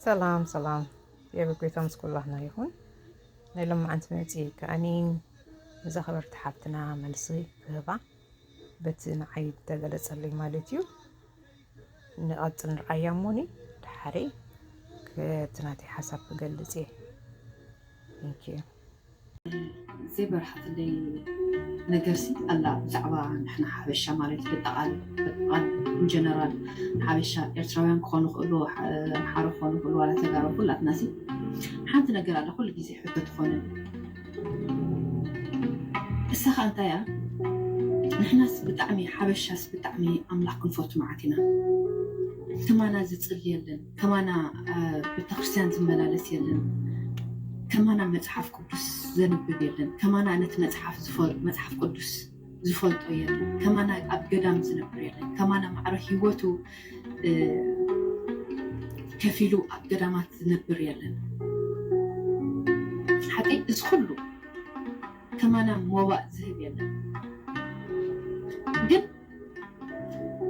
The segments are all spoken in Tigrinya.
ሰላም ሰላም፣ የብር ጎይታ ምስ ኩላህና ይኹን። ናይ ሎማዓንቲ መጺ ከኣኒ ንዛ ክብርቲ ሓብትና መልሲ ክህባ በቲ ንዓይ ተገለጸለይ ማለት እዩ። ንቐጽል ንርኣያ እሞኒ ድሓረይ እቲ ናተይ ሓሳብ ክገልጽ እየ። Thank you። ዘይበርሃትለይ ነገርሲ ኣላ ብዛዕባ ንሕና ሓበሻ ማለት በጠቓል በጠቓል ኢንጀነራል ሓበሻ ኤርትራውያን ክኾኑ ክእሉ ኣምሓሩ ክኾኑ ክእሉ ዋላ ተጋሩ ኩላትናሲ ሓንቲ ነገር ኣላ ኩሉ ግዜ ሕቶ ትኾነ እሳ ከዓ እንታይ እያ ንሕናስ ብጣዕሚ ሓበሻስ ብጣዕሚ ኣምላኽ ክንፈቱ መዓት ኢና ከማና ዝፅል የለን ከማና ቤተክርስትያን ዝመላለስ የለን ከማና መፅሓፍ ቅዱስ ዘንብብ የለን ከማና ነቲ መፅሓፍ መፅሓፍ ቅዱስ ዝፈልጦ የለን ከማና ኣብ ገዳም ዝነብር የለን ከማና ማዕረ ህይወቱ ከፊሉ ኣብ ገዳማት ዝነብር የለን ሓቂ እዚ ኩሉ ከማና ሞባእ ዝህብ የለን ግን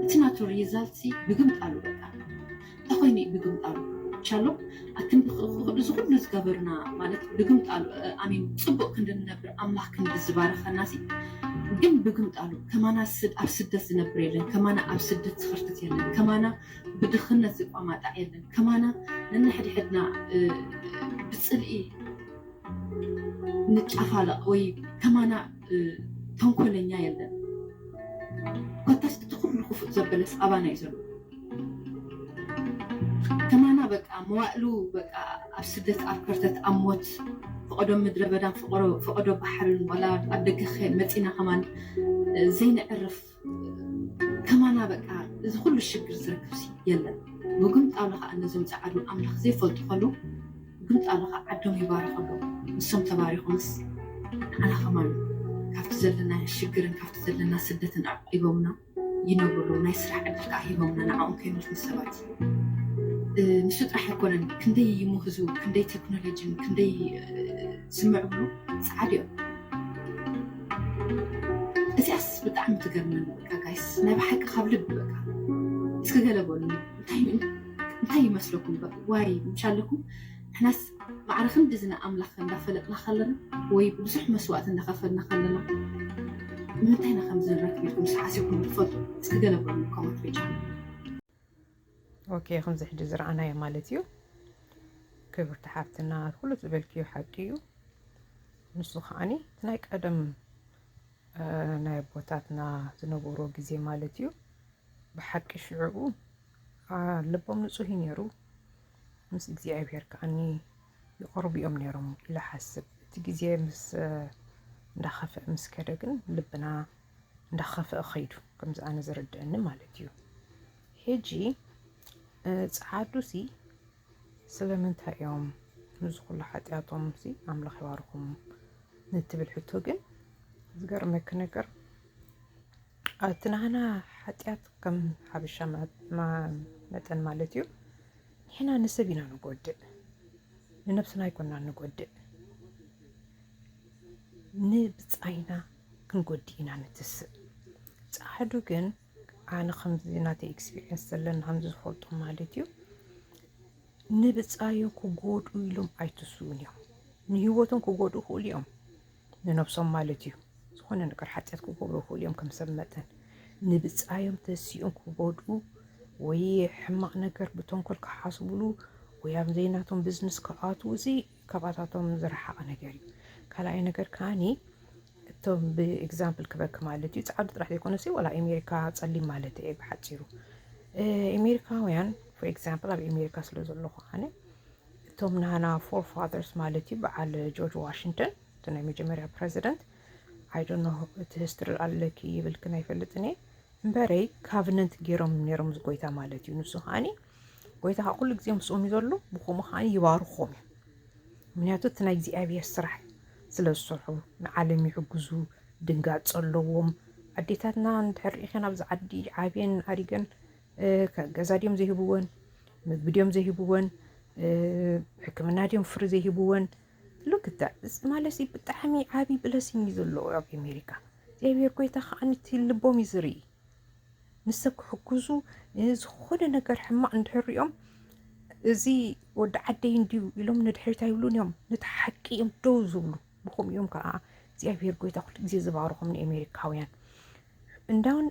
እቲ ናቱ ሪዛልት ብግምጣሉ በቃ ተኮይኑ ብግምጣሉ ቻሎ ኣክንዲ እዚ ኩሉ ዝገበርና ማለት ብግምጣሉ ኣሚን ፅቡቅ ክንዲ ንነብር ኣምላኽ ክንዲ ዝባረኸና ሲ ግን ብግምጣሉ ከማና ኣብ ስደት ዝነብር የለን ከማና ኣብ ስደት ዝኸርትት የለን ከማና ብድኽነት ዝቋማጣዕ የለን ከማና ነንሕድሕድና ብፅልኢ ንጫፋለቕ ወይ ከማና ተንኮለኛ የለን ኮታስ እቲ ኩሉ ክፉእ ዘበለስ ኣባና እዩ ዘሎ ከማና በቃ መዋእሉ በቃ ኣብ ስደት ኣብ ከርተት ኣብ ሞት ፈቐዶ ምድረ በዳን ፈቐዶ ባሕርን ዋላ ኣብ ደገ መፂና ከማን ዘይንዕርፍ ከማና በቃ እዚ ኩሉ ሽግር ዝረክብሲ የለን ብግምጣሉ ከዓ ነዞም ፀዓዱ ኣምላኽ ዘይፈልጡ ከለዉ ግምጣሉ ከዓ ዓዶም ይባርኸሎም ንሶም ተባሪኾምስ ንዓና ከማን ካብቲ ዘለና ሽግርን ካብቲ ዘለና ስደትን ኣዕቂቦምና ይነብሩ ናይ ስራሕ ዕድል ከዓ ሂቦምና ንዓኦም ከይመስሉ ሰባት ንሱ ጥራሕ ኣይኮነን ክንደይ ይምህዙ ክንደይ ቴክኖሎጂን ክንደይ ስምዕ ብሉ ፀዓድ እዮም እዚኣስ ብጣዕሚ ትገርመን በቃ ጋይስ ናይ ብሓቂ ካብ ልቢ በቃ እስኪ ገለ በሉ እንታይ ይመስለኩም ዋይ ምሻለኩም ንሕናስ ማዕረ ክንድዚ ንኣምላኽ እንዳፈለጥና ከለና ወይ ብዙሕ መስዋእቲ እንዳኸፈልና ከለና ንምንታይ ኢና ከምዚ ንረክብ ኢልኩም ስሓሲብኩም ትፈልጡ እስኪ ገለ በሉ ኮመንት ፔጅ ኦኬ ከምዚ ሕጂ ዝረኣናዮ ማለት እዩ ክብርቲ ሓፍትና ኩሉ ዝበልክዮ ሓቂ እዩ ንሱ ከዓኒ እቲ ናይ ቀደም ናይ ኣቦታትና ዝነበሮ ግዜ ማለት እዩ ብሓቂ ሽዕኡ ልቦም ንጹህ እዩ ነይሩ ምስ እግዚኣብሔር ከዓኒ ይቐርቡ እዮም ነይሮም ኢለ ሓስብ እቲ ግዜ ምስ እንዳኸፍአ ምስ ከደ ግን ልብና እንዳኸፍአ ኸይዱ ከምዚ ኣነ ዝርድአኒ ማለት እዩ ሕጂ ጸዓዱሲ ስለምንታይ እዮም ንዚ ኩሉ ሓጢኣቶም ሲ ኣምላኽ ይባርኹም ንትብል ሕቶ ግን ዝገርመኪ ነገር እቲ ናህና ሓጢኣት ከም ሓበሻ መጠን ማለት እዩ ንሕና ንሰብ ኢና ንጎድእ ንነብስና ኣይኮና ንጎድእ ንብፃይና ክንጎድእ ኢና ንትስእ ፃሕዱ ግን ኣነ ከምዚ ናተይ ኤክስፒሪንስ ዘለና ከምዚ ዝፈልጦ ማለት እዩ ንብፃዮም ክጎድኡ ኢሎም ኣይትስኡን እዮም ንህይወቶም ክጎድኡ ክእሉ እዮም ንነብሶም ማለት እዩ ዝኾነ ነገር ሓጢኣት ክገብሩ ክእሉ እዮም ከም ሰብ መጠን ንብፃዮም ተሲኦም ክጎድኡ ወይ ሕማቕ ነገር ብተንኮል ክሓስብሉ ወይ ኣብ ዘይናቶም ቢዝነስ ክኣትዉ እዚ ካብኣታቶም ዝረሓቐ ነገር እዩ ካልኣይ ነገር ከዓኒ እቶም ብኤግዛምፕል ክበኪ ማለት እዩ ፃዕዱ ጥራሕ ዘይኮነሲ ዋላ ኣሜሪካ ፀሊም ማለት እየ ብሓፂሩ ኣሜሪካውያን ፎር ኤግዛምፕል ኣብ ኣሜሪካ ስለ ዘለኹ ኣነ እቶም ናና ፎር ፋዘርስ ማለት እዩ በዓል ጆርጅ ዋሽንግተን እቲ ናይ መጀመርያ ፕረዚደንት ኣይዶኖ እቲ ሂስትሪ ኣለኪ ይብልክን ኣይፈልጥን እየ እምበረይ ካቨነንት ገይሮም ነይሮም ምስ ጎይታ ማለት እዩ ንሱ ከዓኒ ጎይታ ከዓ ኩሉ ግዜ ምስኦም እዩ ዘሎ ብከምኡ ከዓኒ ይባርኾም እዩ ምክንያቱ እቲ ናይ እግዚኣብሔር ስራሕ ስለ ዝሰርሑ ንዓለም ይሕግዙ ድንጋፅ ኣለዎም ኣዴታትና እንድሕር ሪኢኸን ኣብዚ ዓዲ ዓብየን ኣሪገን ገዛ ድዮም ዘይህብወን ምግቢ ድዮም ዘይህብወን ሕክምና ድዮም ፍሪ ዘይህብወን ሉክታ ማለት ብጣዕሚ ዓብይ ብለሲንግ እዩ ዘለዎ ኣብ ኣሜሪካ እግዚኣብሔር ጎይታ ከዓ ንቲ ልቦም እዩ ዝርኢ ንሰብ ክሕግዙ ዝኾነ ነገር ሕማቕ እንድሕር ሪኦም እዚ ወዲ ዓደይ እንድዩ ኢሎም ንድሕሪት ኣይብሉን እዮም። ነቲ ሓቂ እዮም ደው ዝብሉ። ብኸምኡ እዮም ከዓ እግዚኣብሔር ጎይታ ኩሉ ግዜ ዝባርኾም ንኣሜሪካውያን። እንዳውን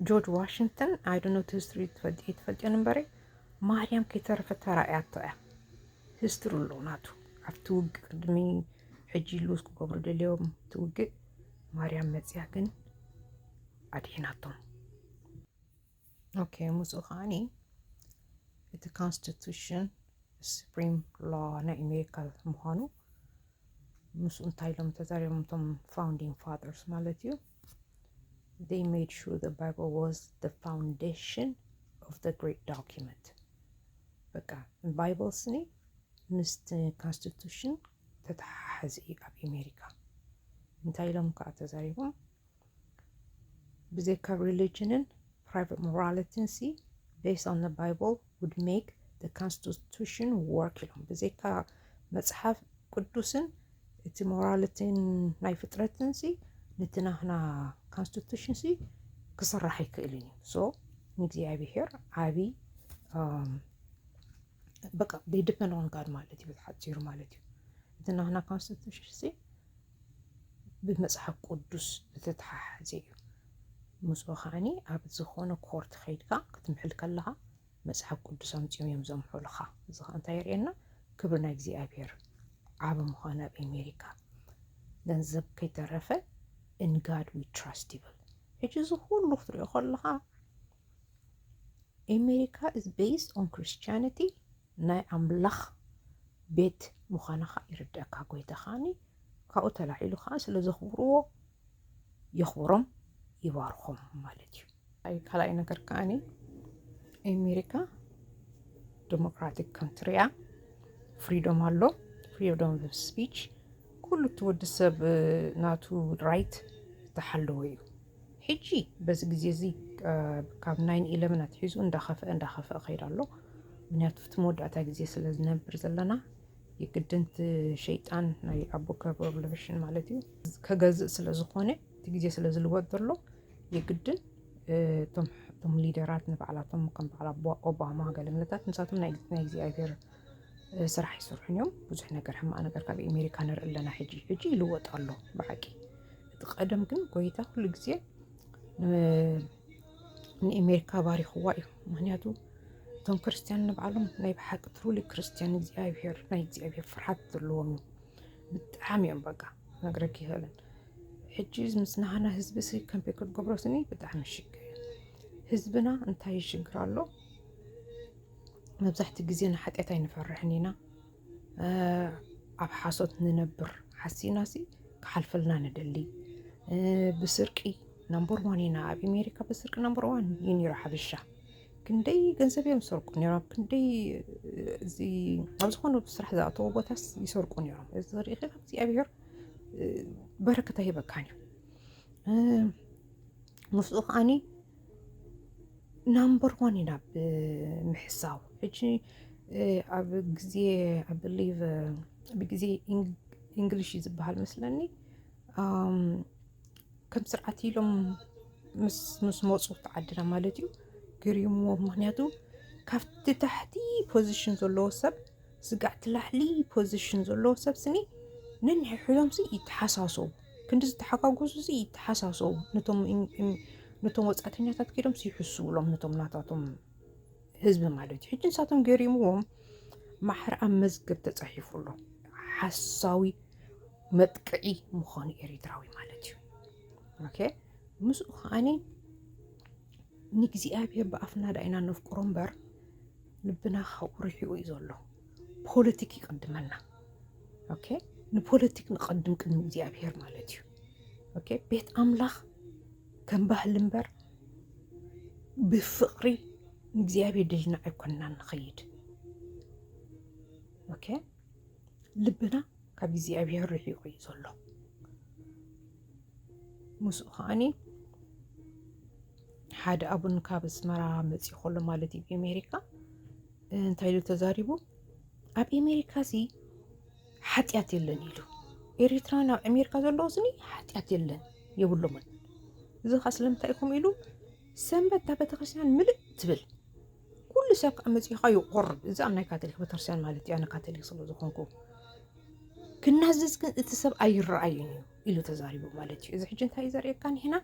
ጆርጅ ዋሽንግተን፣ I don't know፣ ሂስትሪ ትፈልጥዮ እምበረ፣ ማርያም ከይተረፈ ተራእያቶ እያ። ሂስትሪ ኣሎ ናቱ። ኣብቲ ውግእ ቅድሚ ሕጂ ሉዝ ክገብሩ ደልዮም እቲ ውግእ ማርያም መፅያ ግን ኣድሒናቶም። ኦኬ፣ ምስኡ ከዓኒ እቲ ኮንስቲቱሽን ስፕሪም ሎ ናይ ኣሜሪካ ምዃኑ ምስኡ እንታይ ኢሎም ተዛሪቦም እቶም ፋውንዲንግ ፋደርስ ማለት እዩ። They made sure the Bible was the foundation of the great document. በቃ ባይብል ስኒ ምስቲ ኮንስቲቱሽን ተተሓሓዘ እዩ ኣብ ኣሜሪካ። እንታይ ኢሎም ከዓ ተዛሪቦም? ብዘይካ ሪሊጅንን ፕራይቨት ሞራሊቲን ሲ based on the Bible would make the constitution work ኢሎም። ብዘይካ መፅሓፍ ቅዱስን እቲ ሞራሊቲን ናይ ፍጥረትን ሲ ነቲ ናህና ኮንስቲቱሽን ሲ ክስራሕ ኣይክእልን እዩ። ሶ ንእግዚኣብሔር ዓብይ በቃ they depend on God ማለት እዩ ብሓፂሩ ማለት እዩ። እቲ ናህና ኮንስቲቱሽን ሲ ብመፅሓፍ ቅዱስ ዝተተሓሓዘ እዩ። ምስኡ ከዓኒ ኣብ ዝኾነ ኮርት ከይድካ ክትምሕል ከለኻ መፅሓፍ ቅዱስ ኣምፂኦም እዮም ዘምሕሉኻ። እዚ ከዓ እንታይ የርእየና? ክብሪ ናይ እግዚኣብሔር ዓብ ምዃን ኣብ ኣሜሪካ ገንዘብ ከይተረፈ in God we trust ይብል። ሕጂ እዚ ኩሉ ክትሪኦ ከለኻ ኣሜሪካ is based on Christianity ናይ ኣምላኽ ቤት ምዃና ከዓ ይርደእካ። ጎይታ ከዓኒ ካብኡ ተላዒሉ ከዓ ስለ ዘኽብርዎ የኽብሮም ይባርኾም ማለት እዩ። ካልኣይ ነገር ከዓኒ ኣሜሪካ ዲሞክራቲክ ካንትሪ እያ። ፍሪዶም ኣሎ፣ ፍሪዶም ኦፍ ስፒች፣ ኩሉ እቲ ወዲ ሰብ ናቱ ራይት ዝተሓለወ እዩ። ሕጂ በዚ ግዜ እዚ ካብ ናይን ኢለቨን ኣትሒዙ እንዳኸፍአ እንዳኸፍአ ከይድ ኣሎ። ምክንያቱ እቲ መወዳእታ ግዜ ስለ ዝነብር ዘለና የግድን እቲ ሸይጣን ናይ ኣቦ ከብሮ ሬቨሌሽን ማለት እዩ ከገዝእ ስለ ዝኾነ እቲ ግዜ ስለ ዝልወጥ ዘሎ የግድን እቶም ሊደራት ንባዕላቶም ከም በዓል ኦባማ ገለ ምለታት ንሳቶም ናይ እግዚኣብሔር ስራሕ ይሰርሑን እዮም። ብዙሕ ነገር ሕማቕ ነገር ካብ ኣሜሪካ ንርኢ ኣለና። ሕጂ ሕጂ ይልወጥ ኣሎ ብሓቂ። እቲ ቀደም ግን ጎይታ ኩሉ ግዜ ንኣሜሪካ ባሪኽዋ እዩ። ምክንያቱ እቶም ክርስትያን ንባዕሎም ናይ ብሓቂ ትሩሊ ክርስትያን እግዚኣብሔር ናይ እግዚኣብሔር ፍርሃት ዘለዎም እዩ። ብጣዕሚ እዮም በቃ ነግረክ ይኽእልን። ሕጂ ምስ ናህና ህዝቢ ሲ ከምፔ ክትገብሮ ስኒ ብጣዕሚ ሽግር እዩ። ህዝብና እንታይ ይሽግር ኣሎ? መብዛሕቲ ግዜ ንሓጢኣት ኣይንፈርሕን ኢና። ኣብ ሓሶት ንነብር ሓሲና ሲ ክሓልፈልና ንደሊ። ብስርቂ ናምበር ዋን ኢና። ኣብ ኣሜሪካ ብስርቂ ናምበር ዋን እዩ ነይሩ ሓበሻ። ክንደይ ገንዘብ እዮም ዝሰርቁ ነይሮም። ክንደይ እዚ ኣብ ዝኾነ ስራሕ ዝኣተዎ ቦታስ ይሰርቁ ነይሮም። እዚ ሪኢኺ ካብ እግዚኣብሔር በረከት ኣይህበካን እዩ። ምስኡ ከዓኒ ናምበር ዋን ኢና ብምሕሳው። ሕጂ ኣብ ግዜ ብሊቭ ብግዜ እንግሊሽ እዩ ዝበሃል መስለኒ። ከም ስርዓት ኢሎም ምስ ምስ መፁ ተዓድና ማለት እዩ ገሪምዎ። ምክንያቱ ካብቲ ታሕቲ ፖዚሽን ዘለዎ ሰብ ስጋዕ እቲ ላዕሊ ፖዚሽን ዘለዎ ሰብ ስኒ ነንሕሕዶም ሲ ይተሓሳሰቡ። ክንዲ ዝተሓጋገዙ ሲ ይተሓሳሰቡ። ነቶም ወፃእተኛታት ከይዶም ሲ ይሕስብሎም ነቶም ናታቶም ህዝቢ ማለት እዩ። ሕጂ ንሳቶም ገሪምዎም ማሕር ኣብ መዝገብ ተፃሒፉ ኣሎ። ሓሳዊ መጥቅዒ ምዃኑ ኤሪትራዊ ማለት እዩ። ኦኬ፣ ምስኡ ከዓኒ ንእግዚኣብሔር ብኣፍና ዳኢና ነፍቅሮ እምበር ልብና ካብኡ ርሒቑ እዩ ዘሎ። ፖለቲክ ይቕድመና። ኦኬ፣ ንፖለቲክ ንቐድም ቅድሚ እግዚኣብሔር ማለት እዩ። ኦኬ፣ ቤት ኣምላኽ ከም ባህሊ እምበር ብፍቕሪ ንእግዚኣብሔር ደሊና ኣይኮንና ንኸይድ። ኦኬ፣ ልብና ካብ እግዚኣብሔር ርሒቑ እዩ ዘሎ። ምስኡ ከዓኒ ሓደ ኣቡን ካብ ኣስመራ መፂኡ ከሎ ማለት እዩ ኣሜሪካ እንታይ ኢሉ ተዛሪቡ? ኣብ ኣሜሪካ ሲ ሓጢኣት የለን ኢሉ። ኤሪትራውያን ኣብ ኣሜሪካ ዘለዉ ስኒ ሓጢኣት የለን የብሎምን። እዚ ኸ ስለምንታይ ኢኹም ኢሉ ሰንበት እታ ቤተክርስትያን ምልእ ትብል። ኩሉ ሰብ ከዓ መፂኡ ከዓ ይቆርብ። እዚ ኣብ ናይ ካቶሊክ ቤተክርስትያን ማለት እዩ። ኣነ ካቶሊክ ስለ ዝኾንኩ ክናዘዝ ግን እቲ ሰብ ኣይረኣይን እዩ ኢሉ ተዛሪቡ ማለት እዩ። እዚ ሕጂ እንታይ እዩ ዘርእየካ ንሕና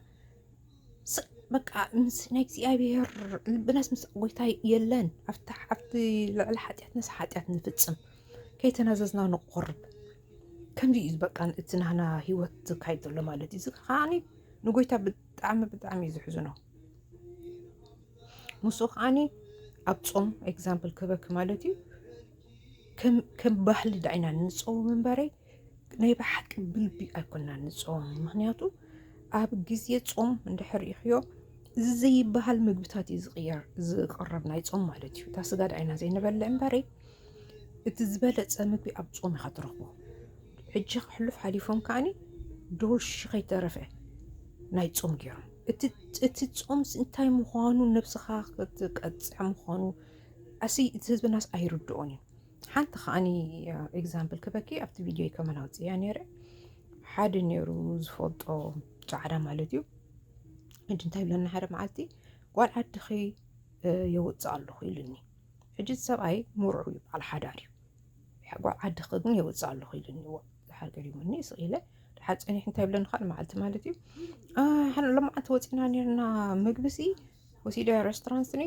ስ- በቃ ምስ ናይ እግዚኣብሔር ልብናስ ምስ ጎይታ የለን። ኣብቲ ኣብቲ ልዕሊ ሓጢኣት ነስ ሓጢኣት ንፍጽም ከይተናዘዝና ንቆርብ። ከምዚ እዩ በቃ እቲ ናህና ህይወት ዝካየድ ዘሎ ማለት እዩ። እዚ ከዓኒ ንጎይታ ብጣዕሚ ብጣዕሚ እዩ ዝሕዝኖ። ምስኡ ከዓኒ ኣብ ጾም ኤግዛምፕል ክበክ ማለት እዩ። ከም ባህሊ ዳይና ንጸውም እምበረይ ናይ ብሓቂ ብልቢ ኣይኮና ንጸውም። ምክንያቱ ኣብ ግዜ ጾም እንድሕር ኢኽዮ እዚ ዘይበሃል ምግብታት እዩ ዝቕየር ዝቐረብ ናይ ጾም ማለት እዩ። እታ ስጋ ዳይና ዘይንበልዕ እምበረይ እቲ ዝበለጸ ምግቢ ኣብ ጾም ኢኻ ትረኽቦ። ሕጂ ክሕሉፍ ሓሊፎም ከዓኒ ዶርሺ ከይተረፈ ናይ ጾም ገይሮም። እቲ ጾምስ እንታይ ምዃኑ ነብስኻ ክትቀጽዕ ምዃኑ ኣሲ እቲ ህዝብናስ ኣይርድኦን እዩ። ሓንቲ ከዓኒ ኤግዛምፕል ክበኪ ኣብቲ ቪድዮ ከመን ኣውፅያ ነይረ ሓደ ነይሩ ዝፈልጦ ጻዕዳ ማለት እዩ። ሕጂ እንታይ ይብለና ሓደ መዓልቲ ጓል ዓድኺ የውፅእ ኣለኹ ኢሉኒ። ሕጂ ሰብኣይ ምርዑ እዩ በዓል ሓዳር እዩ። ጓል ዓድኺ ግን የውፅእ ኣለኹ ኢሉኒ። ዝሓር ገሪሙኒ ስቕ ኢለ ድሓር ፀኒሕ እንታይ ይብለኒ ካልእ መዓልቲ ማለት እዩ። ሎማዓንቲ ወፂና ነርና ምግብሲ ወሲደ ሬስቶራንትኒ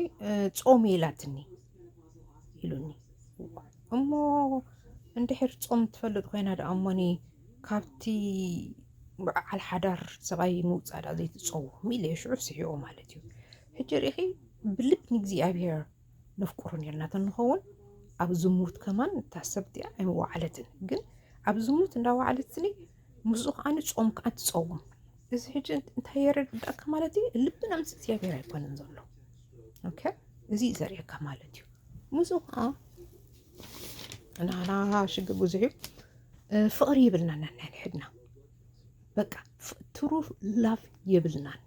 ጾም ኢላትኒ ኢሉኒ። እሞ እንድሕር ጾም ትፈልጥ ኮይና ደኣ እሞኒ ካብቲ በዓል ሓዳር ሰብኣይ ምውፃእ ደኣ ዘይትጸውም ኢለ ሽዑ ስሒቑ ማለት እዩ። ሕጂ ርኢኺ ብልብ ንእግዚኣብሔር ነፍቅሮ ነርና ተንኸውን ኣብ ዝሙት ከማን እታ ሰብ እቲኣ ኣይምወዓለትን። ግን ኣብ ዝሙት እንዳወዓለትኒ ምስኡ ከዓኒ ጾም ከኣ ትጸውም። እዚ ሕጂ እንታይ የረድኣካ ማለት እዩ? ልብና ምስ እግዚኣብሔር ኣይኮነን ዘሎ። ኦኬ፣ እዚ እዩ ዘርእየካ ማለት እዩ። ምስኡ ከኣ ናና ሽግር ብዙሕ እዩ። ፍቕሪ ይብልና ነንሕድና በቃ ትሩ ላቭ የብልናን።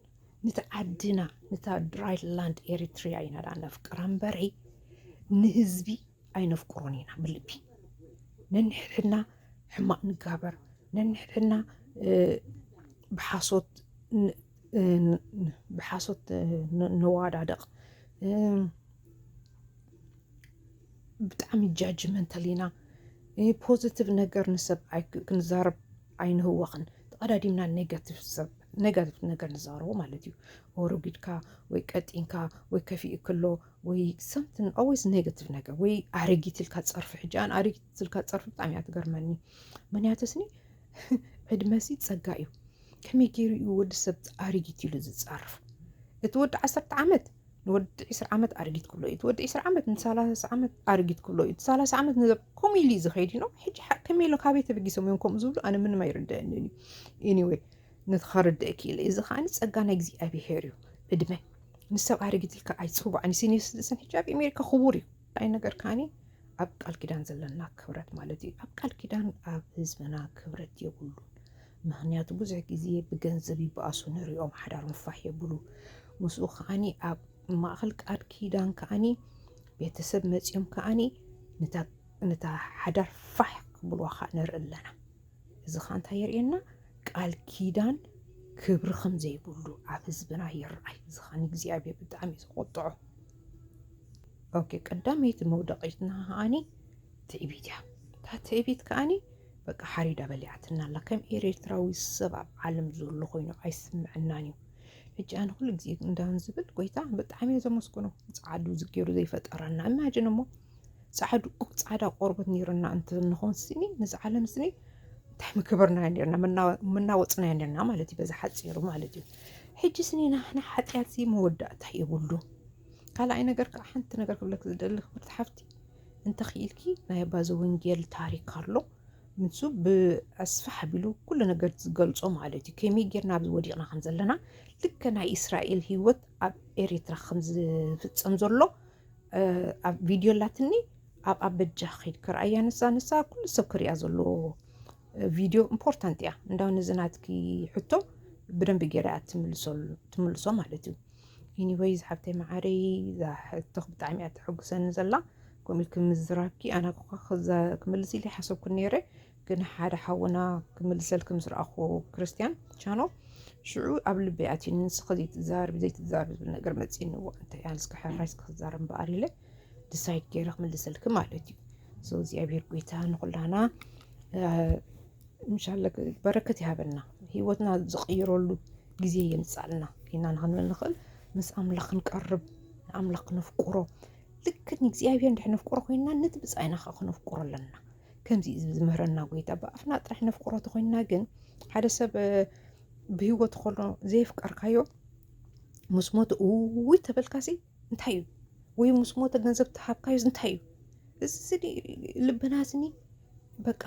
ንቲ ዓድና ንታ ድራይ ላንድ ኤሪትሪያ ኢና ደኣ ነፍቅራ እምበረይ ንህዝቢ ኣይነፍቅሮን ኢና ብልቢ። ነንሕድሕድና ሕማቕ ንጋበር፣ ነንሕድሕድና ብሓሶት ብሓሶት ነዋዳደቕ፣ ብጣዕሚ ጃጅመንታል ኢና። ፖዚቲቭ ነገር ንሰብ ክንዛረብ ኣይንህወኽን። ተቐዳዲምና ኔጋቲቭ ሰብ ኔጋቲቭ ነገር ንዛረቦ ማለት እዩ። ኦሮጊድካ ወይ ቀጢንካ ወይ ከፊእ ክሎ ወይ ሰምትን ኦልዌይስ ኔጋቲቭ ነገር ወይ ኣረጊት ኢልካ ፀርፊ። ሕጂ ኣን ኣረጊት ኢልካ ፀርፊ ብጣዕሚ እያ ትገርመኒ። ምክንያቱ ስኒ ዕድመሲ ፀጋ እዩ። ከመይ ገይሩ እዩ ወዲ ሰብ ኣረጊት ኢሉ ዝፀርፍ? እቲ ወዲ ዓሰርተ ዓመት ንወዲ ዒስራ ዓመት ኣረጊት ክብሎ እዩ። እቲ ወዲ ዒስራ ዓመት ንሰላሳ ዓመት ኣረጊት ክብሎ እዩ። እቲ ሰላሳ ዓመት ንዘብ ከምኡ ኢሉ እዩ ዝኸይድ ነው። ሕጂ ከመይ ኢሎ ካበይ ተበጊሶም እዮም ከምኡ ዝብሉ ኣነ ምንም ኣይርደአንን እዩ። ኤኒወይ ነቲ ከርድእ ክኢለ እዚ ከዓኒ ጸጋ ናይ እግዚኣብሄር እዩ። ዕድመ ንሰብ ኣረጊት ኢልካ ኣይጽውዕ። ንሲኒየር ሲቲዝን ሕጂ ኣብ ኣሜሪካ ክቡር እዩ። ኣይ ነገር ከዓኒ ኣብ ቃል ኪዳን ዘለና ክብረት ማለት እዩ። ኣብ ቃል ኪዳን ኣብ ህዝብና ክብረት የብሉን። ምክንያቱ ብዙሕ ግዜ ብገንዘብ ይበኣሱ ንሪኦም ሓዳሮም ፋሕ የብሉ። ምስኡ ከዓኒ ኣብ ማእኸል ቃል ኪዳን ከዓኒ ቤተሰብ መፂኦም ከዓኒ ነታ ሓዳር ፋሕ ክብልዋ ከዓ ንርኢ ኣለና። እዚ ከዓ እንታይ የርእየና? ቃል ኪዳን ክብሪ ከም ዘይብሉ ኣብ ህዝብና ይረኣይ። እዚ ከዓ ንእግዚኣብሔር ብጣዕሚ እዩ ዝቆጥዖ። ኦኬ፣ ቀዳመይቲ መውደቂትና ከዓኒ ትዕቢት እያ። እታ ትዕቢት ከዓኒ በቃ ሓሪዳ በሊዓትና ኣላ። ከም ኤርትራዊ ሰብ ኣብ ዓለም ዘሎ ኮይኑ ኣይስምዐናን እዩ። ሕጂ ኣነ ኩሉ ግዜ እንዳን ዝብል ጎይታ ብጣዕሚ እየ ዘመስግኖ። ጻዕዱ ዝገይሩ ዘይፈጠረና። ኢማጅን እሞ ጻዕዱ ጻዕዳ ቆርበት ነይርና እንተንኾን ስኒ ንዚ ዓለም ስኒ እንታይ ምክበርና ነርና ምናወጽና ነርና ማለት እዩ። በዚ ሓጺሩ ማለት እዩ። ሕጂ ስኒ ናህና ሓጢኣት ሲ መወዳእታ የብሉ። ካልኣይ ነገር ከዓ ሓንቲ ነገር ክብለክ ዝደሊ ክብርቲ ሓፍቲ እንተኽኢልኪ ናይ ኣባ ዘወንጌል ታሪክ ኣሎ። ንሱ ብኣስፋሕ ኣቢሉ ኩሉ ነገር ዝገልጾ ማለት እዩ። ከመይ ጌርና ኣብዚ ወዲቕና ከም ዘለና ልከ ናይ እስራኤል ህይወት ኣብ ኤርትራ ከም ዝፍጸም ዘሎ ኣብ ቪድዮ ኣላትኒ ኣብ ኣብ በጃ ኸይድ ክርኣያ ንሳ ንሳ ኩሉ ሰብ ክሪኣ ዘለዎ ቪድዮ ኢምፖርታንት እያ። እንዳው ነዚ ናትኪ ሕቶ ብደንብ ገይራ እያ ትምልሶ ማለት እዩ። ኤኒወይዝ ሓብተይ መዓረይ እዛ ሕቶኽ ብጣዕሚ እያ ተሐጉሰኒ ዘላ። ከምኡ ኢልኪ ምዝራብኪ ኣነ ክምልስ ኢለ ሓሰብኩ ነይረ፣ ግን ሓደ ሓውና ክምልሰልኪ ምስ ረኣኹ ክርስቲያን ቻኖ ሽዑ ኣብ ልበይ ኣትዩኒ። ንስኺ ዘይትዛረቢ ዘይትዛረቢ ዝብል ነገር መፂእኒ። እዋ እንታይ ኣነ እስከ ሕራይ እስከ ክዛረብ እምበኣር ኢለ ዲሳይድ ገይረ ክምልሰልኪ ማለት እዩ። So እግዚኣብሔር ጎይታ ንኩላና እንሻላ በረከት ይሃበና፣ ህይወትና ዝቕይረሉ ግዜ የምፃልና ኢና ንክንብል ንኽእል። ምስ ኣምላኽ ክንቀርብ፣ ንኣምላኽ ክነፍቅሮ፣ ልክዕ ንእግዚኣብሔር እንድሕር ነፍቅሮ ኮይንና ነቲ ብፃይና ከዓ ክነፍቅሮ ኣለና። ከምዚ ዝምህረና ጎይታ ብኣፍና ጥራሕ ነፍቅሮ ተኮይንና ግን ሓደ ሰብ ብህይወት ከሎ ዘየፍቀርካዮ ምስ ሞተ እውይ ተበልካሲ እንታይ እዩ? ወይ ምስ ሞተ ገንዘብ ተሃብካዮ እንታይ እዩ? እዚ ልብናስኒ በቃ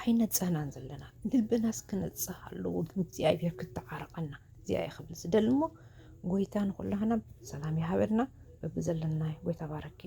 ኣይነፀህናን ዘለና። ልብናስ ክነፅህ ኣለዎ። እግዚኣብሔር ክተዓረቀና እዚኣ እየ ክብል ዝደሊ እሞ ጎይታ ንኩላህና ሰላም ይሃበልና። በብዘለና ጎይታ ባረኪ።